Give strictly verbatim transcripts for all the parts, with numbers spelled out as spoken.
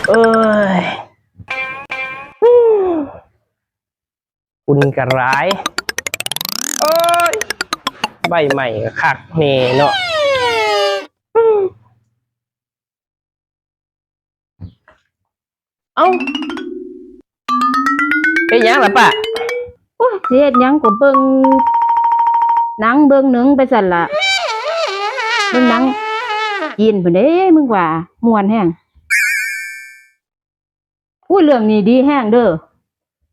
เอ้ย อืม คุณกระไร โอ้ย ใบใหม่ก็คักแน่เนาะ อืม เอ้า เป็นหยังล่ะป้า โอ้ย สิเฮ็ดหยังก็เบิ่งหนังเบิ่งหนึ่งไปซั่นล่ะ เบิ่งหนังจีนพุ้นเด้ มึงว่าม่วนแฮง อุ้ย เรื่องนี้ดีแฮงเด้อ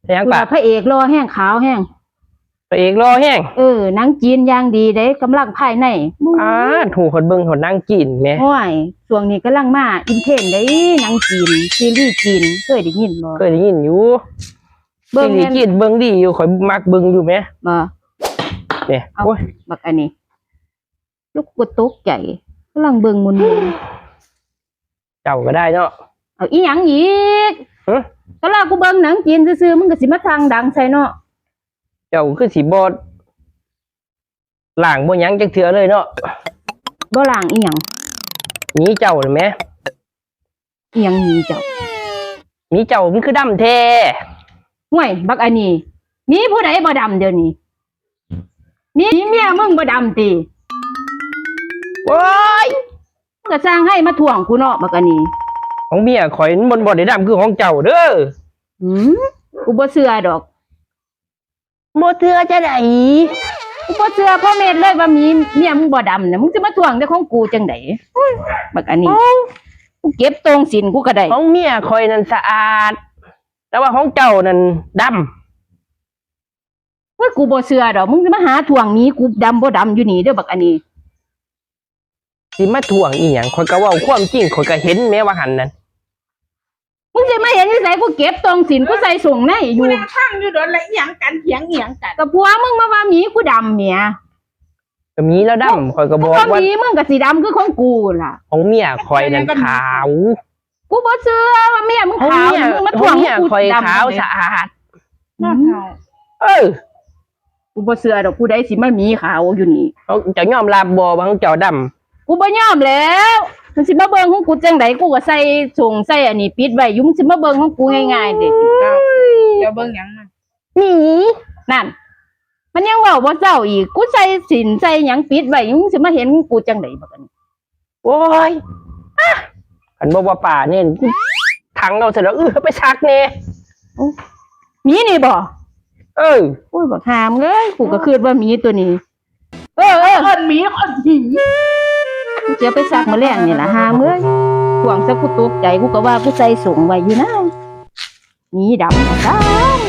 เป็นหยัง พุ้น ป้า ล่ะ พระเอกหล่อแฮง ขาวแฮง พระเอกหล่อแฮง เออ หนังจีนอย่างดีเด้ กำลังภายใน อ้า ถูกคนเบิ่งคนหนังจีนแหม โอ้ย ช่วงนี้กำลังมาอินเทรนด์เด้ หนังจีน ซีรีส์จีน เคยได้ยินบ่ เคยได้ยินอยู่ เบิ่ง ซีรีส์ แม่น จีนเบิ่งดีอยู่ ข้อยมักเบิ่งอยู่แหม บ่ เนี่ย เอ้า โอ้ย บักอันนี้ ลูกกูตกใจ กำลังเบิ่งมุนๆ เจ้าก็ได้เนาะ เอาอีหยังอีก ฮะ ก็ลากูเบิ่งหนังจีนซื่อๆ มึงก็สิมาทางดังใส่เนาะ เจ้าคือสิบ่ล้างบ่หยังจักเทื่อเลยเนาะ บ่ล้างอีหยัง หมีเจ้าน่ะแหม อีหยังหมีเจ้า หมีเจ้ามันคือดำแท้ ห่วย บักอันนี้ มีผู้ใดบ่ดำเดี๋ยวนี้ มีเมียมึงบ่ดำติ โอ้ย มึงก็สร้างให้มาถ่วงกูเนาะ บักอันนี้ ของเมียข่อยมันบ่ได้ดำคือของเจ้าเด้อ อืม กูบ่เชื่อดอก บ่เชื่อจะได๋ กูบ่เชื่อพ่อเม็ดเลยว่ามีเมียมึงบ่ดำน่ะ มึงสิมาถ่วงแต่ของกูจังได๋ โอ้ย บักอันนี้ เอ้า กูเก็บตรงศีลกูก็ได้ ของเมียข่อยนั่นสะอาด แต่ว่าของเจ้านั่นดำ เฮ้ย กูบ่เชื่อดอก มึงสิมาหาถ่วงหมีกูดำบ่ดำอยู่นี่เด้อ บักอันนี้ สิมาถ่วงอีหยัง ข่อยก็เว้าความจริง ข่อยก็เห็นแหมว่าหั่นนั่น มึงสิมาเห็นอยู่ไส กูเก็บตรงศีล กูใส่ส่งในอยู่ กูนั่งฟังอยู่โดนละ อีหยังกัน เถียงอีหยังกัน ก็ผัวมึงมาว่าหมีกูดำแหม ก็หมีแล้วดำ ข่อยก็บอกว่า หมีมึงก็สิดำคือของกูล่ะ ของเมียข่อยนั่นขาว กูบ่เชื่อว่าเมียมึงขาว ของเมีย มึงมาถ่วง ของเมีย กู ข่อย ดำ ขาว เลย สะอาด อืม เออ กูบ่เชื่อดอก ผู้ใดสิมาหมีขาวอยู่นี่ เจ้ายอมรับบ่ว่าของเจ้าดำ กูบ่ยอมแล้ว มันสิมาเบิ่งของกูจังใด กูก็ใส่ส่งใส่อันนี้ปิดไว้อยู่ มึงสิมาเบิ่งของกูง่ายๆเด้ เจ้า เจ้าเบิ่งหยังน่ะ หมี นั่น มันยังเว้าบ่เซาอีก กูใส่ศีลใส่หยังปิดไว้อยู่ มึงสิมาเห็นของกูจังใดบักอันนี้ โอ้ย อ่ะ คันบ่ว่าป้าเนี่ย กูถังเอาซะแล้ว เออ ไปซักแน่ โอ้ หมีนี่บ่ เออ โอ้ย บักหามเอ้ย กูก็คิดว่าหมีตัวนี้ เออ เออ เอิ้นหมี เอิ้นผี กูจะไปซักมื้อแลงนี่ล่ะ หามเอ้ย ถ่วงซะกูตกใจ กูก็ว่ากูใส่ส่งไว้อยู่นะ หมีดำว่าซั่น